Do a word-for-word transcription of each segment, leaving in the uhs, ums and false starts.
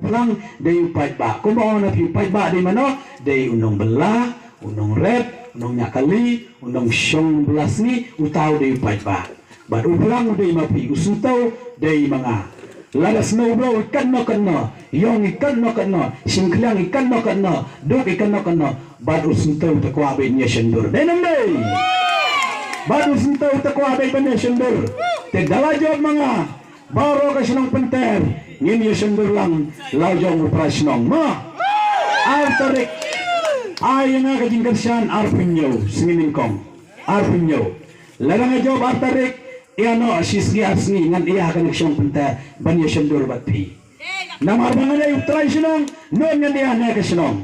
Phlang dei u paidbah. Kumba ong na phi u paidbah dei mano, dei u nongbylla, u nongret, u nongñiah kali, u nongshong bylla sngi, uta u dei u paidbah. Bad u Phlang u dei ma phi, u Syntiew dei ma nga. Lada sngewbha i katno katno, ïong i katno katno, shim khliang i katno katno, duk i katno katno, bad u Syntiew te kwah beit ban ïa shon dur. Dei ne ym dei? Bad u Syntiew te kwah beit ban ïa shon dur. Te da la jop ma nga, baroh ka shnong Pynter ngin ïa shon dur lang la jong u para shnong. Ma, ar tarik, ai ïa nga ka jingkyrshan arphew hynñiew sngi nyngkong. Arphew hynñiew. Lada nga jop ar tarik, ïa noh shi sngi ar sngi ngan ïa kane ka shnong Pynter ban ïa shon dur bad phi. Namar ba nga dei u trai shnong, ngan ïa kane ka shnong.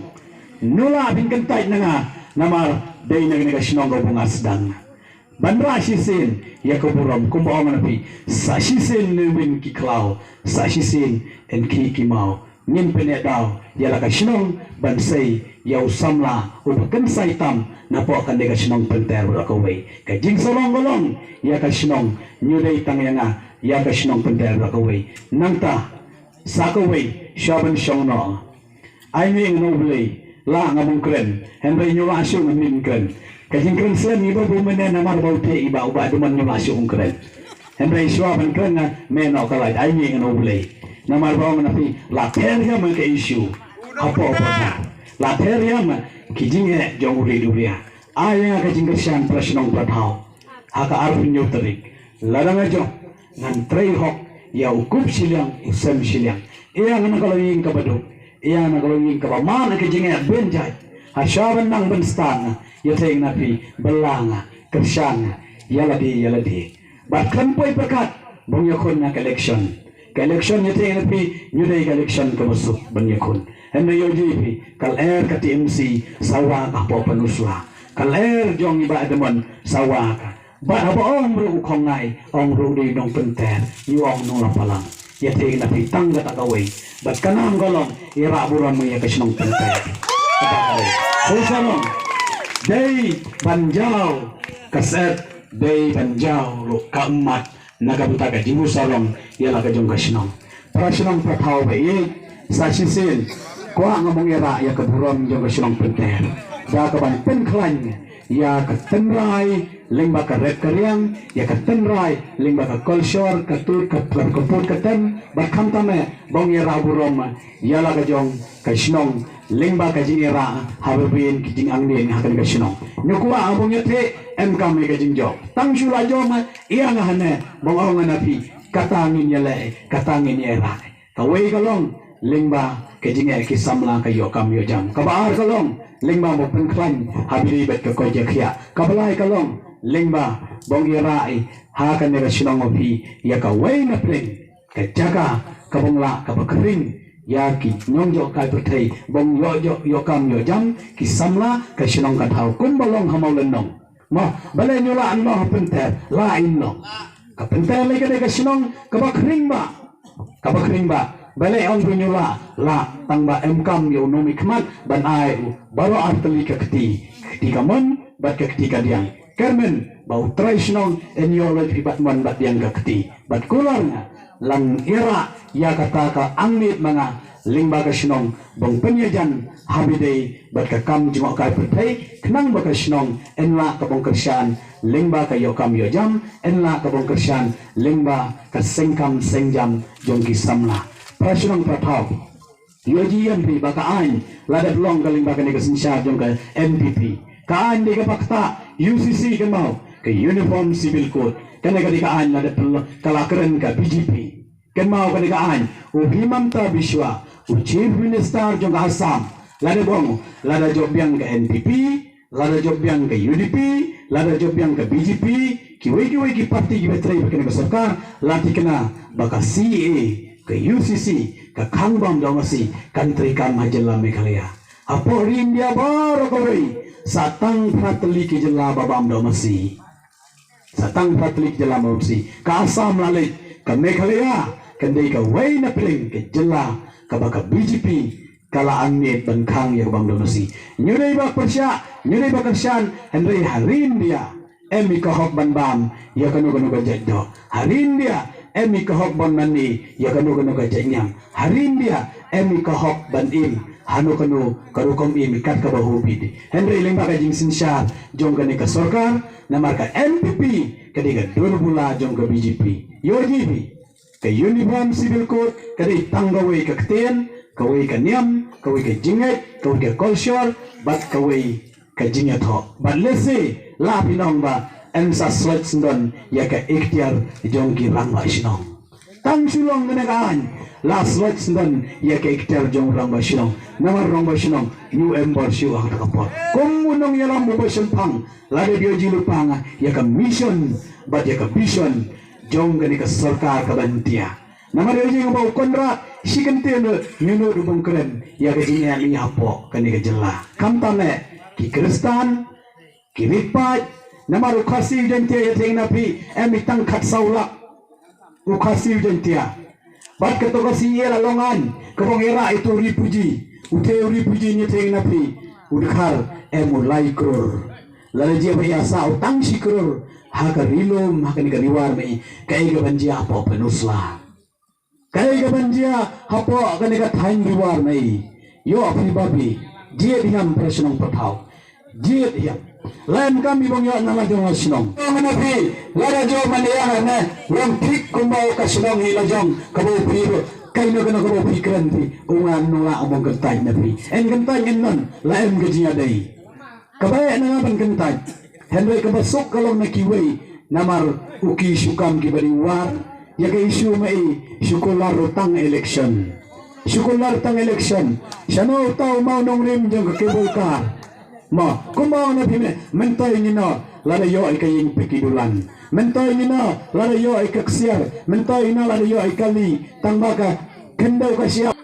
Nula phin kyntait na nga, namar dei na kane ka shnong kaba nga sdang. Ban rah shisien ïa ka burom, kumba ong na phi, sa shisien ne win ki khlaw, sa shisien yn khih ki maw. Ngin pynïadaw ïa la ka shnong ban sei ïa u samla uba kynsai tam napoh kane ka shnong Pynter baroh kawei. Ka jingsarong ka long ïa ka shnong, ngi dei tang ïa nga, ïa ka shnong Pynter baroh kawei. Nangta sa kawei, shuwa ban shong noh, ai ngi ngan U Blei, la ngam ong kren, hynrei ngi la shu ngam ong kren. Ka jingkren slem ngi ba bu mene namar ba u te i ba u ba duman ngi la shu ong kren. Hynrei shuwa ban kren nga me noh ka lait, ai ngi ngan U Blei. Namar ba ong na phi la ther ïa ma ka issue. Hapoh pyrthei la ther ïa ma ki jingeh jong u ri u ria. Ai ïa nga ka jingkyrshan para shnong para thaw. Ha ka arphew hynñiew tarik, lada nga jop, ngan trei hok ïa u kup shiliang, u sem shiliang. Ïa nga na ka longïing kaba duk, ïa nga na ka longïing kaba man ka jingeh bynjait. Ha shuwa ban nang ban stad nga, ïa teng na phi, bylla nga, kyrshan nga ïa lade ïa lade. Bad khlem poi pyrkhat ba ong ïakhun na ka election. Ka election ïa teng na phi, ngi dei ka election kaba suk ban ïakhun. Hynrei ïohi phi, ka lyer ka T M C sawa ka hapoh Pynursla. Ka lyer jong i Bah Edmund sawa ka. Bad haba ong ruh u Khongngai, ong ruh dei nong Pynter, ngi ong nong Lapalang. Ïa teng na phi tang kata kawei. Bad ka nam ka long, ïa rah burom ïa ka shnong Pynter. Kata kawei. Ko sarong. Dei ban jaw ka set, dei ban jaw ruh ka ummat. Na ka bynta ka jingmut sarong ïa la ka jong ka shnong. Para shnong para thaw ba ïeit, sa shisien kwah nga mong ïa rah ïa ka burom jong ka shnong Pynter. Da ka ban pynkhlaiñ ïa ka tynrai lyngba ka rep ka riang, ïa ka tynrai lyngba ka kolshor, ka tut, ka pur, ka put, ka tem, bad khamtam eh ba ong ïa rah burom ïa la ka jong ka shnong lyngba ka jingïarap haba bun ki jingangnud ha kane ka shnong. Ngi kwah ba ngin ïa theh, em kam ïa ka jingjop. Tang shu la jop ma ïa nga hangne ba ong nga na phi, kata ngin ïa leh, kata ngin ïa rah. Kawei ka long lyngba ka jingeh ki samla ka ïoh kam ïoh jam. Kaba ar ka long lyngba ba pynkhlaiñ ha bri bad ka koit ka khiah. Kaba lai ka long lyngba ba ong ïa rah ha kane ka shnong ma phi ïa kawei na pdeng ka jaka kaba ong lah kaba khring ïa ki nongjoh kai pyrthei ba ong ïoh joh ïoh kam ïoh jam ki samla ka shnong ka thaw kumba long ha Mawlynnong. Ma, balei ngi lah noh ha Pynter, lah in noh. Ka Pynter lei ka dei ka shnong kaba khring ba, kaba khring ba. Balei ong ba ngi lah, lah tang ba em kam ïa u nongmihkhmat ban ai u baroh ar tylli ka kti, kti kamon bad ka kti kadiang. Kyrmen ba u trai shnong yn ïoh leit phi bad mon bad diang ka kti. Bad kular nga, lah ïa rah ïa kata ka angnud ma nga lyngba ka shnong ba ong pynïajan ha bri bad ka kam jngohkai pyrthei, khnang ba ka shnong yn lah kaba ong kyrshan lyngba ka ïoh kam ïoh jam, yn lah kaba ong kyrshan lyngba ka seng kam seng jam jong ki samla. Para shnong para thaw, ïohi ïa phi ba ka aiñ la dep long ka lyngba kane ka synshar jong ka N P P. Ka aiñ dei kaba ktah, U C C ka maw, ka Uniform Civil Code. Kane ka dei ka aiñ la dep long ka la kren ka B J P. Kynmaw kane ka aiñ, u Himanta Biswa, u Chief Minister jong ka Assam, la dep ong, lada jop biang ka N P P, lada jop biang ka U D P, lada jop biang ka B J P, kiwei kiwei ki parti kiba trei bad kane ka sorkar, la thikna ba ka C A A, ka U C C, ka khang bam doh masi kan treikam ha jylla Meghalaya. Hapoh ri India baroh kawei, sa tang phra tylli ki jylla ba bam doh masi. Sa tang phra tylli ki jylla ba bam masi. Ka Assam la leit, ka Meghalaya kan dei kawei na pdeng ka jylla kaba ka B J P ka la angnud ban khang ïa ka bam doh masi. Ngi dei ba pyrshah, ngi dei ba kyrshan, hynrei ha ri India em i ka hok ban bam ïa kano kano ka jait doh. Ha ri India Em i ka hok ban mane ïa kano kano ka jait niam. Ha ri India em i ka hok ban im hano kano ka rukom im kat kaba hobit. Hynrei lyngba ka jingsynshar jong kane ka sorkar, namar ka N P P ka dei ka dur bula jong ka B J P. Ïohi phi, ka Uniform Civil Code ka dei tang kawei ka ktien, kawei ka niam, kawei ka jingngeit, kawei ka culture, bad kawei ka jingïathoh. Bad lehse la phi ong ba yn sa sloit sngewdon ïa ka iktiar jong ki rangbah shnong. Tang shu long kane ka aiñ la sloit sngewdon ïa ka iktiar jong rangbah shnong. Namar rangbah shnong ym em bor shuh ha kata ka por. Kum u nongïalam uba shemphang, lada ïohi lypa nga ïa ka mission bad ïa ka vision jong kane ka sorkar ka ban tia. Namar ïohi nga ba u Conrad shi kyntien ruh, ngi nud u bym kren ïa ka jingeh ïa hapoh kane ka jylla. Khamtam eh ki Khristan, ki rit paid, namar u Khasi u Jaintia ïathuh na phi em i tang khatsaw lak. U Khasi u Jaintia. Bad kato ka C A A la long aiñ kaba ong ïarah ïa uto u refugee. Uto u refugee ngi ïathuh na phi u dkhar em u lai klur. Lada jia ba ïa sah u tang shi klur ha ka Ri Lum, ha kane ka Ri War, mei kaei ka ban jia hapoh Pynursla? Kaei ka ban jia hapoh kane ka thaiñ Ri War, mei? Ïoh phi ba phi jied hiam para shnong pathaw. Jied hiam. La em kam i bong ïoh na la jong la shnong. Ong na phi, lada jia mane ïa ne, long thik kumba ka shnong hi la jong kaba u phi ruh. Kaei kano kano kaba u phi kren phi, u ngan nang la among kyntait na phi. Yn kyntait ngin non, la em ka jingïadei. Kaba eh na nga ban kyntait. Hynrei kaba suk ka long na kiwei, namar u ki shu kam kiba dei war ïa ka issue, mei, shu kular tang election. Shu kular tang election. Shano uta u mawnongrim jong ka cable car? Mo, kumba ong na phi, mei, mynta ïa ngi na lada ïoh ïa ka ïing peki dulan. Mynta ïa ngi na lada ïoh ïa ka ksiar. Mynta ïa ngi na lada ïoh ïa ka li. Tang ba ka khyndew ka shyiap.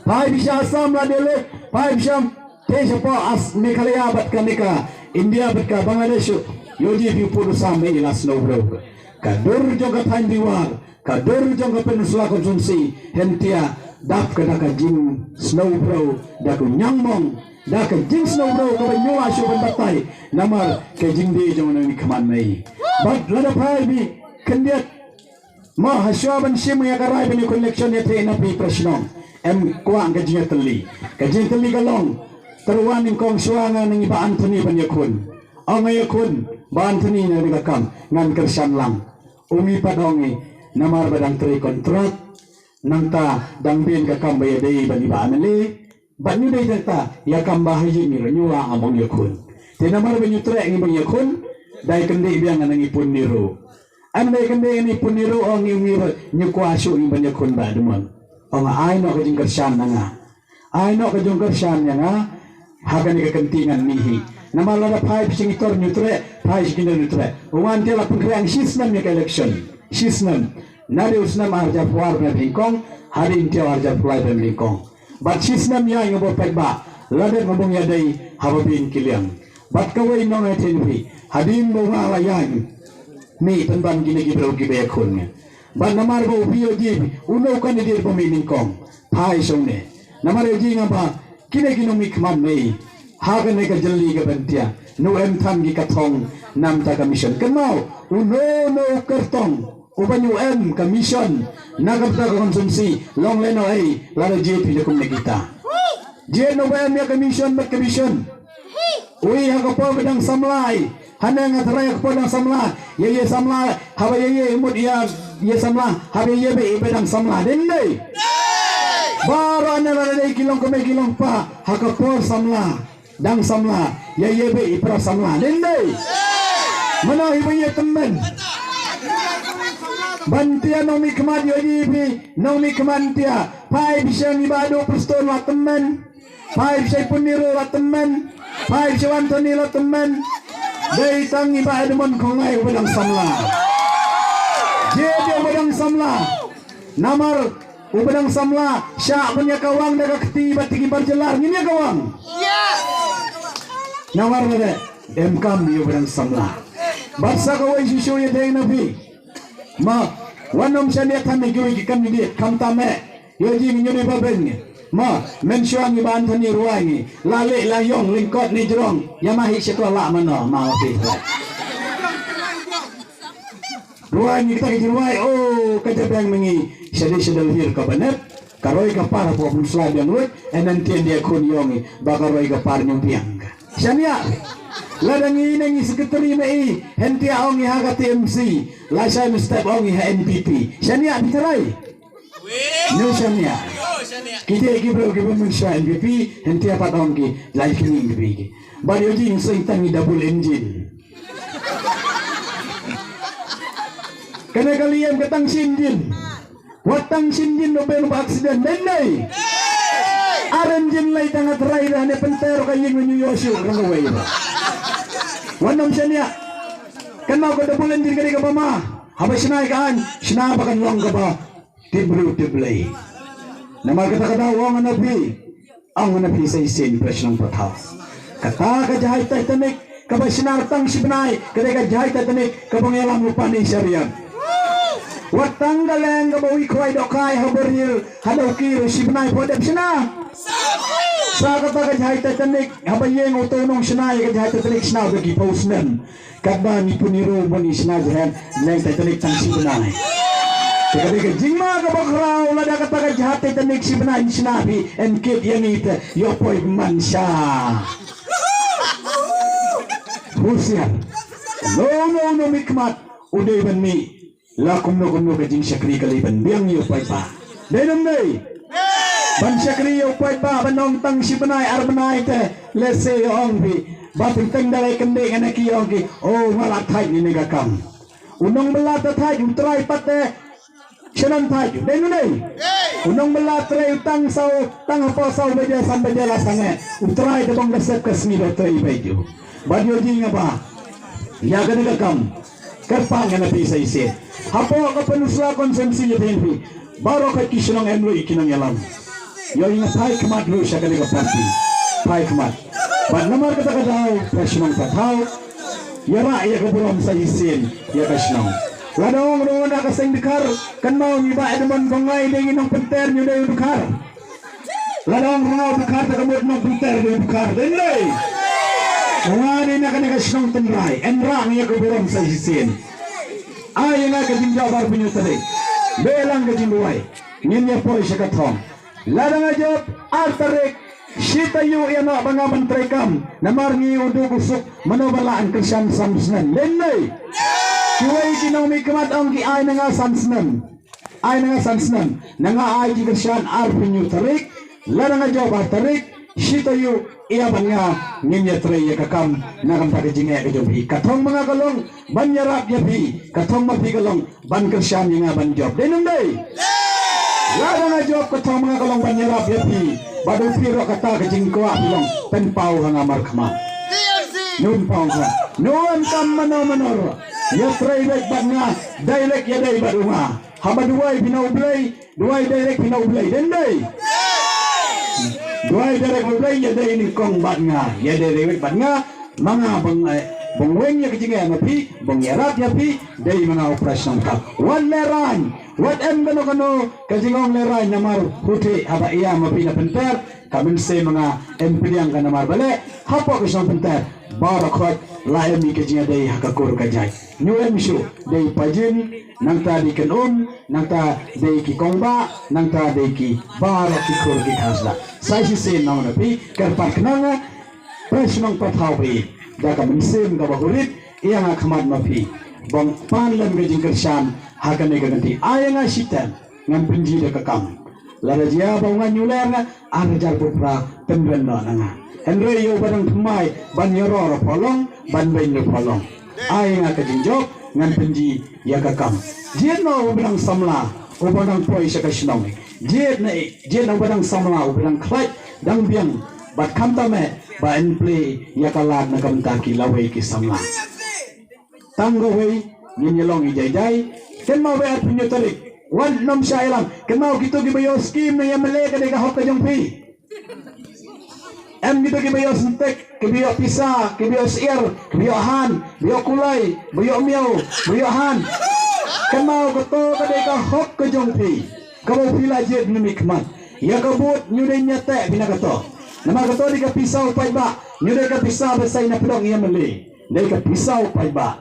Phai bishar Assam la dei lut, phai bishar te shapoh As-, Meghalaya bad kane ka India bad ka Bangladesh. Ïohi phi u pud u sam, mei, la sngewbrew. Ka dur jong ka thaiñ Ri War, ka dur jong ka Peninsula Constituency, hynrei dap ka da ka jingsngewbrew, da ka ñiangmong, da ka jingsngewbrew kaba ngi la shu ban batai namar ka jingdie jong ngi khmat, mei. Bad lada phai bad khyndiat Mo, ha shuwa ban shim ïa ka rai ban ïakhun election, ïathuh na phi para shnong, em kwah ka jingïatylli. Ka jingïatylli ka long, tyrwa nyngkong shuwa nga na ngi Bah Anthony ban ïakhun. Ong nga ïakhun Bah Anthony na ka kam, ngan kyrshan lang. U ngi pat ong ngi, namar ba dang trei kontrak, nangta dang bun ka kam ba ïadei bad i Bah M L A. Bad ngi dei tang ta ïa kam ba ha ïing ngi ruh ngi la ong ban ïakhun. Te namar ba ngi treh ngi ban ïakhun, dei kyndit biang na ngi pun ni ruh. Em, dei kyndit ngi pun ni ruh, ong ngi, ngi ruh ngi kwah shuh ngi ban ïakhun, Bah Edmund. Ong ai noh ka jingkyrshan na nga. Ai noh ka jingkyrshan ïa nga. Ha kane ka kynti ngan mih hi. Namar lada phai phi sha ki tor ngi treh, phai sha ki tor ngi treh. Ong ngan te la pynkhreh shisnem ïa ka election. Shisnem. Naduh u snem ar hajar phew ar ban nyngkong, hadien te ar hajar phew lai ban nyngkong. Bad shisnem ïa nga ba peit ba la dep nga bong ïadei haba bun ki liang. Bad kawei nong ïa teng phi, hadien ba nga la ïa mih pynban kine ki briew kiba ïakhun nga. Bad namar ba u phi ïohi phi, uno u candidate ba mih nyngkong, phai shong ne. Namar ïohi nga ba kine ki nongmihkhmat, mei, ha kane ka jylli ka ban tia, no em than ki ka thong namar ka mission. Kynmaw, uno uno u kyrtong uba ñiew em ka mission na ka bynta ka constituency, long lehnoh ei lada jied phi da kumne kita. Jied noh ba em ïa ka mission bad ka vision. Ui, ha ka por ba dang samla ei, haneng ha tharai ha ka por dang samla, ïa ïa samla, haba ïa ïa mut ïa ïa samla, haba ïa ïa ba dang samla, dei ne em? Baroh ne lada dei ki long kmie ki long kpa, ha ka por samla, dang samla, ïa ïa ba i para samla, dei ne em? Mano hi ba ïa tymmen? Ban tia nongmihkhmat, ïohi phi, nongmihkhmat tia, phai bishar ngi ba do Prestone la tymmen. Phai bishar pun ni ruh la tymmen. Phai bishar wan toni la tymmen. Dei tang i Bah Edmund Kongwai uba dang samla. Jied ïa uba dang samla. Namar uba dang samla, shah ban ïa kawang da ka kti bad ki bar jylla ngin ïa kawang. Namar ba dei em kam ïa uba dang samla. Bad sa kawei shisha ïa dei na phi. Ma, wan ym shaniah than ïa kiwei ki kam ni di, khamtam eh. Ïohi ngi ñiuh di ba beng. Ma, mynshuwa ngi ban than ïa ruwai ngi. La leh la ïong lyngkot ni jrong. Ïa ma hi sha to la mano, ma phi. Rwai ngi kata ka jingrwai, oh, ka jabiang ma ngi, shadei shadei hir ka banet, ka roi ka par hapoh Pynursla biang lut, e nangtien de khun ïong ngi, ba ka roi ka par ñu biang ka. Shaniah, lada ngi ne ngi secretary ma i, hyntia ong ngi ha ka T M C, lashai mynstep ong ngi ha N P P. Shaniah phi tharai? Ñu shaniah. Ki dei ki briew kiba mynshwa N P P, hyntia pat ong ki, lai ki ning ki bi ki. Bad ïoh jingseng tang ngi double engine. Kane ka liem ka tang shi engine. Wat tang shi engine no ben ba accident, dei dei. Ar engine lai tang at rai da ne pynter ka ïing ñu ïoh shu rang wei. Wan nym shaniah. Kan mau ka double engine ka dei kaba ma. Haba shna ka aiñ, shna ba kan long kaba tip briew tip Blei. Namar kata ka daw ong na phi, ong na phi sa shisien, para shnong para thaw. Kata ka jahaj Titanic kaba shna tang shi bnai, ka dei ka jahaj Titanic kaba ngi ïalam u pani shariat. Wat tang ka leng kaba wi khwai dohkai ha Bor Hill, ha Dawki ruh shi bnai pho dep shna. Sa kata ka jahaj Titanic, haba ïeng uto u nongshna ïa ka jahaj Titanic shna ba ki phew snem. Katba ngi pynïaroh ban ïa shna jahaj leng Titanic tang shi bnai. Te ka dei ka jingma kaba khraw, lada kata ka jahaj Titanic shi bnai ngi shna phi, yn kit ïa ngi te ïoh poi man sha. Husiar. Uno uno uno mihkhmat u dei ban mih. La kumno kumno ka jingshakri ka lei ban biang ïa u paidbah. Dei ne ym dei? Ban shakri ïa u paidbah ban ong tang shi bnai ar bnai te, lehse ïa ong phi ba teng teng da lei kyndit ngan ki ong ki, oh, nga la thait ïa kane ka kam. U nongbylla te thait, u trai pat te sha nan thait, dei ne ym dei? U nongbylla trei tang saw, tang hapoh saw baje san baje la sangeh. U trai te bang da sep ka sngi da trei bad ïoh. Bad ïoh jingngeit ba ïa kane ka kam. Kyrpad ngan ïa phi sa shisien. Hapoh ka Pynursla constituency ïa phi, baroh ka ki shnong em ruh ki nongïalam. Ïoh ïa nga phai khmat ruh sha kane ka party. Phai khmat. Bad namar kata ka daw, para shnong para thaw, ïarap ïa ka burom sa shisien ïa ka shnong. Lada ong ruh na ka seng Dkhar, kynmaw ngi Bah Edmund Kongai dei ngi nongpynter, ñu dei u Dkhar. Lada ong ruh u Dkhar te ka mut nongpynter dei u Dkhar, dei ne ym dei? Nga dei na kane ka shnong tynrai, yn rah ngi ïa ka burom sa shisien. Ai ïa nga ka jingjop arphew hynñiew tarik. Beh lang ka jingduwai. Ngin ïa poi sha ka thong. Lada nga jop ar tarik, shi taïew ïa nga ba nga ban trei kam. Namar ngi u duk u suk, mano ba lah ban kyrshan san snem, dei ne ym dei? Kiwei ki nongmihkhmat ong ki ai na nga san snem. Ai na nga san snem, na nga ai jingkyrshan arphew hynñiew tarik, lada nga jop ar tarik, shi taïew ïa bad nga ngin ïa trei ïa ka kam na ka bynta ka jingeh ka jong phi. Ka thong ma nga ka long ban ïarap ïa phi, ka thong ma phi ka long ban kyrshan ïa nga ban jop. Dei ne ym dei? Lada nga jop ka thong ma nga ka long ban ïarap ïa phi, bad u phi ruh kata ka jingkwah phi long pynpaw ha nga markhmat. Num pawng ha. Num kam mano mano ruh. Ïa trei bad nga, direct ïa dei bad u nga. Haba duwai phi na U Blei, duwai direct phi na U Blei, dei ne ym dei? Duwai direct U Blei, ïa dei nyngkong bad nga, ïa dei direct bad nga, ma nga bang, eh, bang weng ïa ka jingeh ma phi, bang ïarap ïa phi, dei ma nga u para shnong tap. Wat lehraiñ, wat em kano kano ka jingong lehraiñ namar huti haba ïa ma phi na pynter, ka mynsiem ma nga em pdiang ka namar balei, hapoh ka shnong pynter, baroh khoit la em ïa ka jingïadei ha ka kur ka jait. Ñu em shuh, dei pajin, nangta dei kynum, nangta dei ki kongbah, nangta dei ki baroh ki khur ki khasla. Sa shisien na phi, kyrpad khnang, para shnong para thaw phi. Da ka mynsiem kaba khurit, ïa nga khmat ma phi. Bang pan lem ka jingkyrshan, ha kane ka kynti. Ai ïa nga shitem, ngan pynji da ka kam. Lada jia ba u nga Hynñiewler nga, ar hajar phew phra pynbeit noh na nga. Hynrei ïa uba dang thymmai ban ïaroh ruh pholong, ban beiñ ruh pholong. Ai nga ka jingjop, ngan pynji ïa ka kam. Jied noh uba dang samla, uba dang poi sha ka shnong. Jied na, jied noh uba dang samla, uba dang khlaiñ, dang biang, bad khamtam eh ba yn plie ïa ka lad na ka bynta ki lawei ki samla. Tang kawei, ngin ïa long i jai jai. Kynmaw ba arphew hynñiew tarik, wat nym shah ïalam. Kynmaw kito kiba ïoh skim na ïa mele ka dei ka hok ka jong phi. Em kito kiba ïoh syntek, kiba ïoh pisa, kiba ïoh syiar, kiba ïoh han, ba ïoh kulai, ba ïoh miaw, ba ïoh han. Kynmaw kato ka dei ka hok ka jong phi. Kaba phi la jied mynmiet khmat. Ïa ka vote ñu dei ñiah teh phi na kato. Namar kato dei ka pisa u paidbah, ñu dei ka pisa ba sai na pdong ïa mele. Dei ka pisa u paidbah.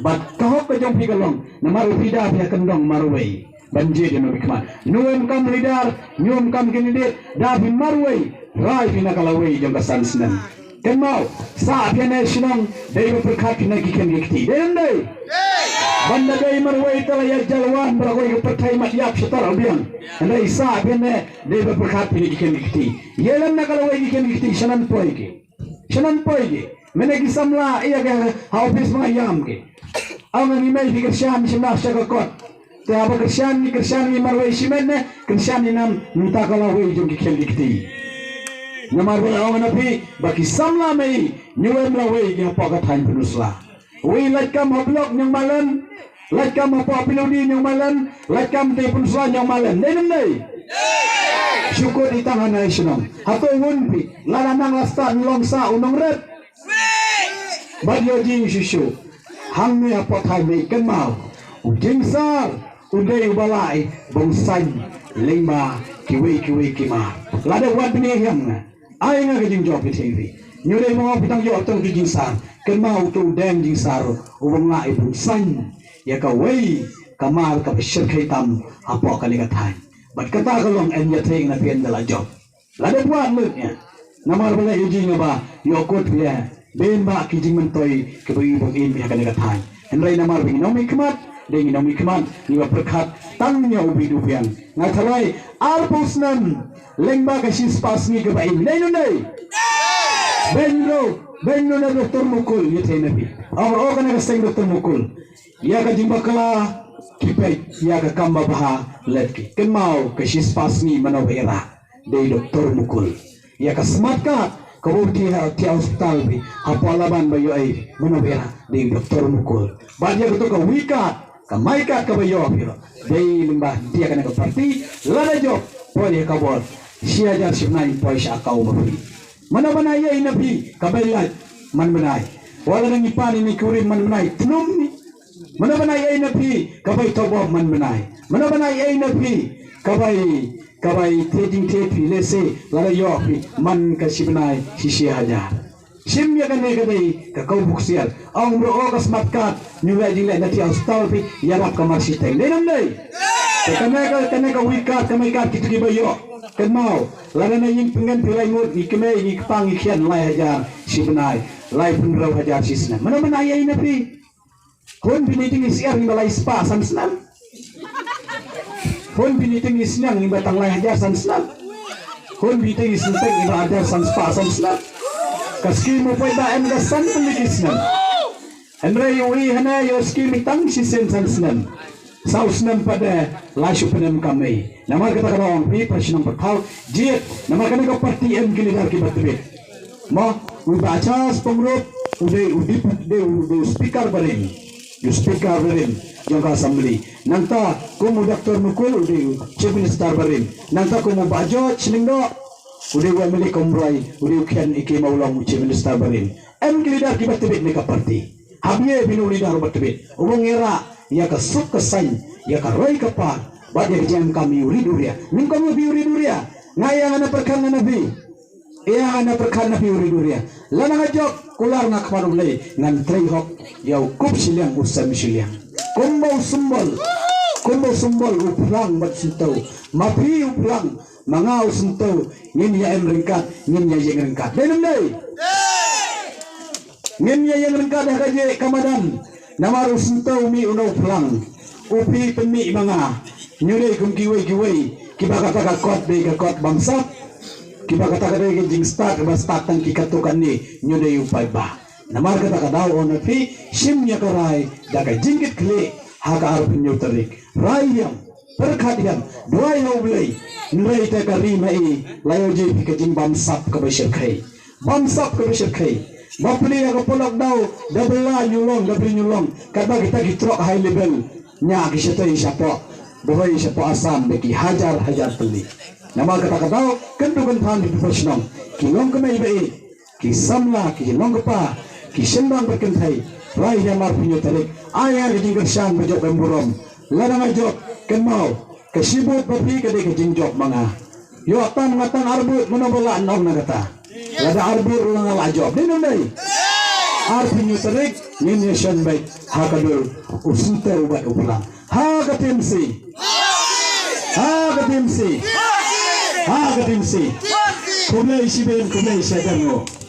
Bad ka hok ka jong phi ka long, namar phi da phi ha kyndong marwei ban jied ïa u nongmihkhmat. Ngi ym kam leader, ngi ym kam candidate, da phi marwei, rai phi na ka lawei jong ka san snem. Kynmaw, sah phi ne shnong, dei ba pyrkhat phi na ki khynnah ki kti. Dei ne em dei? Ban da dei marwei te la ïa jia wan, ba la koi ka pyrthei mat ïap shatar u biang. Hynrei sah phi ne, dei ba pyrkhat phi na ki khynnah ki kti. Ïa lem na ka lawei ki khynnah ki kti, shanan poi ki. Shanan poi ki. Mynne ki samla ïa ka ha office ma ïam ki. Ong ngi mei phi kyrshan shim na sha ka kot. Te haba kyrshan ngi, kyrshan ngi marwei shimet ne, kyrshan ngi nam mynta ka lawei jong ki khynnah ki kti. Namar ba la ong na phi ba ki samla mei, ngi ym lawei ki hapoh ka thaiñ Pynursla. Wei lait kam ha block Nongmalen, lait kam hapoh Pynludi Nongmalen, lait kam te Pynursla Nongmalen. Dei ne em dei? Shu kut i tang hangne shnong. Hato ngun phi, lada nang la stad long sah u nongret. Bad ïoh jing shisha. Hangne hapoh thaiñ mei kynmaw. U Jingsar, u dei uba la i bun saiñ lyngba kiwei kiwei ki mar. Lada wat bniah hiam nga. Ai nga ka jingjop ïa phi. Ngi dei mo phi tang ïoh tang ki Jingsar. Kynmaw uto u Deng Jingsar, u bun la i bun saiñ ïa kawei ka mar kaba shyrkhei tam hapoh kane ka thaiñ. Bad kata ka long em ïa thei na phi em da la jop. Lada buat lut ïa. Namar ba la ïa jingaba ïoh kut ïa. Dei ba ki jingmyntoi kiba i bun im ïa kane ka thaiñ. Hynrei namar ba ngi nongmihkhmat, dei ngi nongmihkhmat, ngi ba pyrkhat tang ïa u bit u biang. Nga tharai arphew snem lyngba ka shispah sngi kaba im. Dei ne em dei? Beiñ ruh, beiñ ruh na Doktor Mukul, ngi thei na phi. Ong ruh kane ka seng Doktor Mukul. Ïa ka jingbakla ki peit ïa ka kam babha leit ki. Kynmaw ka shispah sngi mano ba ïarap. Dei Doktor Mukul. Ïa ka smart card kaba u thiah ha thiah hospital phi hapoh Laban ba ïoh ei, mano ba ïarap? Dei Doktor Mukul. Bad ïa kato ka wi card, ka my card kaba ïoh phi ruh, dei lyngba thiah kane ka party. Lada jop, poi ha ka bor. Shi hajar shi bnai poi sha account ma phi. Mano ba nai ei na phi ka bai lait man bnai. Wat la ngi pan ïa ine i kurim man bnai, tnum ni. Mano ba nai ei na phi ka bai tobor man bnai. Mano ba nai ei na phi ka bai, ka bai thiah jingthiah phi lehse lada ïoh phi man ka shi bnai shi shi hajar. Shim ïa kane ka dei ka kawbuk siar. Ong ruh ka smart card, ngi leh jingleh na thiah hospital phi ïarap ka mar shiteng. Dei ne em dei? Te kane ka, kane ka wi card, ka my card kito kiba ïoh. Kynmaw, lada na ïing pyngen phi lai ngut, ngi kmie, ngi kpa, ngi khian lai hajar shi bnai, lai pynriew hajar shi snem. Mano ba nai ei na phi? Hun phi ne i jingïasiar ngi ba lai spah san snem. Hun phi ne i jingïaseng ngi ba tang lai hajar san snem. Hun phi ne i jingïaseng ngi ba hajar san spah san snem. Ka skim u paidbah em ka san tylli ki snem. Hynrei u i hana ïoh skim i tang shisien san snem. Saw snem pat de la shu pynemkam ei. Namar kata ka daw ong phi para shnong para thaw jied, namar kane ka party em ki leader kiba tbit. Mo, u Bah Charles Pyngrope u dei u dei u dei u speaker barim. U speaker barim jong ka assembly. Nangta kum u Doctor Mukul u dei u chief minister barim. Nangta kum u Bah George Lyngdoh u dei u MLA Kynrad, u dei u khian i ki mawlong u chief minister barim. Em ki leader kiba tbit ne ka party. Hap ïa phi u leader uba tbit, uba ngi rah ïa ka suk ka saiñ, ïa ka roi ka par, bad ïa ka jingkam ïa u ri duriaw. Nyngkong ïa phi u ri duriaw. Nga ïa nga na pyrkhat na phi. Ïa nga na pyrkhat na phi u ri duriaw. Lada nga jop kular nga khmat U Blei, ngan trei hok ïa u kup shiliang u sem shiliang. Kumba u symbol, kumba u symbol u phlang bad syntiew. Ma phi u phlang, ma nga u syntiew, ngin ïa em ryngkat, ngin ïa ïeng ryngkat. Dei ne em dei? Ngin ïa ïeng ryngkat ha ka jingkyrmen. Namar u syntiew mih u nongphlang. U phi pynmih ma nga. Ngi dei kum kiwei kiwei kiba kata ka kot dei ka kot bamsap. Kiba kata ka dei ka jingstad kaba stad tang ki katto katne, ngi dei u paidbah. Namar kata ka daw ong na phi, shim ïa ka rai da ka jingkitkhlieh ha ka arphew hynñiew tarik. Rai ïa Pyrkhat ïa, duwai ha U Blei. Hynrei te ka ri ma i la ïoh jingphi ka jingbamsap kaba shyrkhei. Bamsap kaba shyrkhei. Ba plie ha ka polok daw, da bylla ñu long, da bylla ñu long. Katba kita ki trok high level ñiah ki shatei shapoh, ba hoi shapoh Assam da ki hajar hajar tylli. Namar kata ka daw, kyntu kynthan ki para shnong, ki longkmie ba ïeit, ki samla, ki nongkpa, ki shynrang ba kynthei, rai ïa mar pynïoh tarik, ai ïa ka jingkyrshan ba jop em burom. Lada nga jop, kynmaw, ka shibut ba phi ka dei ka jingjop ma nga. Ïoh tam nga tang arbut, mano ba lah nong na kata. Lada arbut ruh nga lah jop. Dei ne em dei? Arphew hynñiew tarik ngin ïa shon beit ha ka dur u Sohthiah bad u Phlang. Ha ka Tiensi. Ha ka Tiensi. Ha ka Tiensi. Khublei shibun, khublei shihajar nguh.